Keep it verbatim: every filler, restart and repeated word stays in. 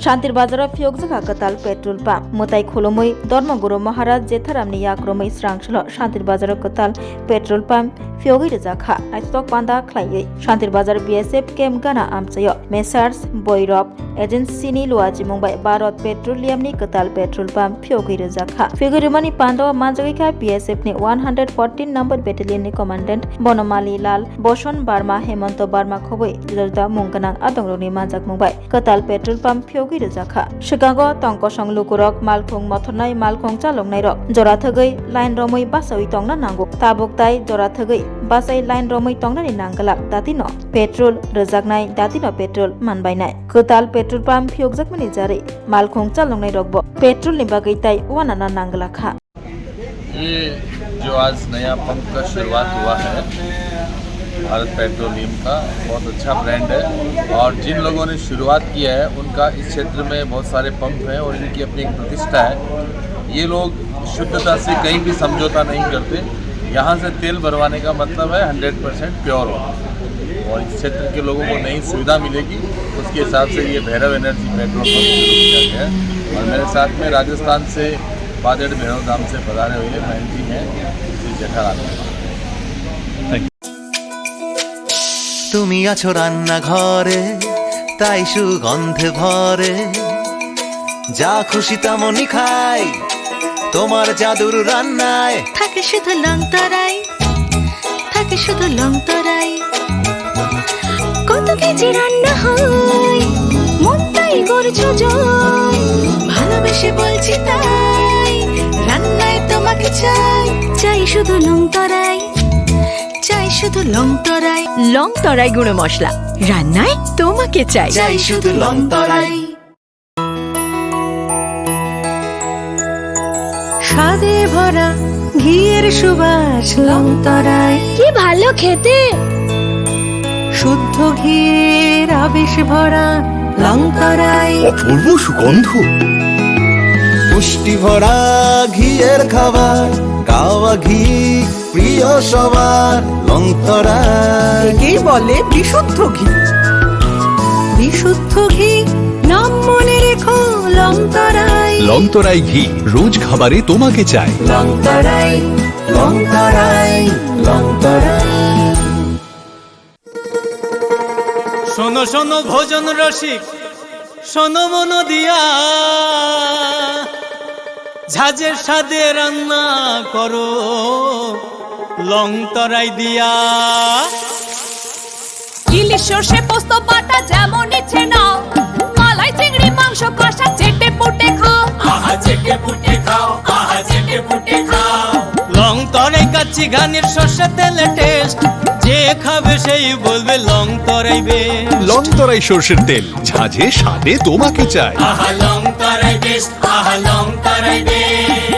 Shantir Bazar o phiyokjakha kwtal petrol pump. Mwtai khulumwi Dharmaguru Maharaj Jetharamni yak romwi srangchalo Shantir Bazar o kwtal petrol pump phiyogwi rwjakha. Naithotok panda khlaiwi Shantir Bazar B S F camp gana amchaio Messrs Boirop Agency ni luachimung bai Bharat Petroleum ni kwtal petrol pump phiyogwi rwjakha. Phiyogwi rwmani panda o manjagwi kha B S F ni one hundred fourteen number battalion ni commandant Bonomali Lal, Boson Barma, Hemonto Barma khobwi juda juda mung gwnang adongrokni manjakmung bai kwtal petrol pump phiyogwi rwjakha. Swkango tong kosong lukurok malkhung mothornai, malkhung chaloknairok jora thwgwi line romwi bachaui tongna nango. Tabuk tai jora thwgwi bachai line romwi tongnani nangglak, datino petrol rwjaknai, datino petrol manbainai. Kwtal petrol pump phiyokjakmani jarwi malkhung chaloknairokbo petrol ni bagwi tai uanana nangglakha. ये जो आज नया पंप का शुरुआत हुआ है भारत पेट्रोलियम का, बहुत अच्छा ब्रांड है। और जिन लोगों ने शुरुआत किया है, उनका इस क्षेत्र में बहुत सारे पंप हैं और इनकी अपनी एक प्रतिष्ठा है। ये लोग शुद्धता से कहीं भी समझौता नहीं करते। यहाँ से तेल भरवाने का मतलब है हंड्रेड परसेंट प्योर होना। और इस क्षेत्र के लोगों को नई सुविधा मिलेगी, उसके हिसाब से ये भैरव एनर्जी पेट्रोल पंप शुरू किया गया है। और मेरे साथ में राजस्थान से बादेड़ भैरव धाम से पधारे हुए बहन जी हैं, श्री जेठालाल। তুমি আছো রান্নাঘরে, তাই সুগন্ধে ভরে। যা খুশি তেমনই খাই, তোমার জাদুর রান্নায়। থাকে শুধু লং তরাই, থাকে শুধু লং তরাই। কত কেজি রান্না হয়, মনটাই করছো জয়। ভালোবেসে বলছি তাই, রান্নায় তোমাকে চাই। চাই শুধু লং তরাই, চাই শুধু লং তরাই। লং তরাই গুঁড়ো মশলা, রান্নায় তোমাকে চাই। চাই শুধু লং তরাই। স্বাদে ভরা ঘিয়ের সুবাস লং তরাই। কি ভালো খেতে। শুদ্ধ ঘিয়ের আবেশ ভরা লং তরাই। অপূর্ব সুগন্ধ। পুষ্টি ভরা ঘিয়ের খাবার, গাওয়া ঘি প্রিয় সবার লং তরাই। একেই বলে বিশুদ্ধ ঘি। বিশুদ্ধ ঘি, নাম মনে রেখো লং তরাই। লং তরাই ঘি, রোজ খাবারে তোমাকে চাই। লং তরাই, লং তরাই, লং তরাই। শোনো শোনো ভোজন রসিক, শোনো মন দিয়া, ঝাঁঝের স্বাদে রান্না করো লং তরাই দিয়া। ইলিশ সর্ষে পোস্ত বাটা যেমন ইচ্ছে নাও, মালাই চিংড়ি মাংস কষা চেটে পুটে খাও। আহা চেটে পুটে খাও, আহা চেটে পুটে খাও। লং তরাই কাচ্চি ঘানির সর্ষে তেলে টেস্ট, যে খাবে সেই বলবে লং তরাই বেস্ট। লং তরাই সর্ষের তেল, ঝাঁঝে স্বাদে তোমাকে চাই। আহা লং তরাই বেস্ট, আহা লং তরাই বেস্ট।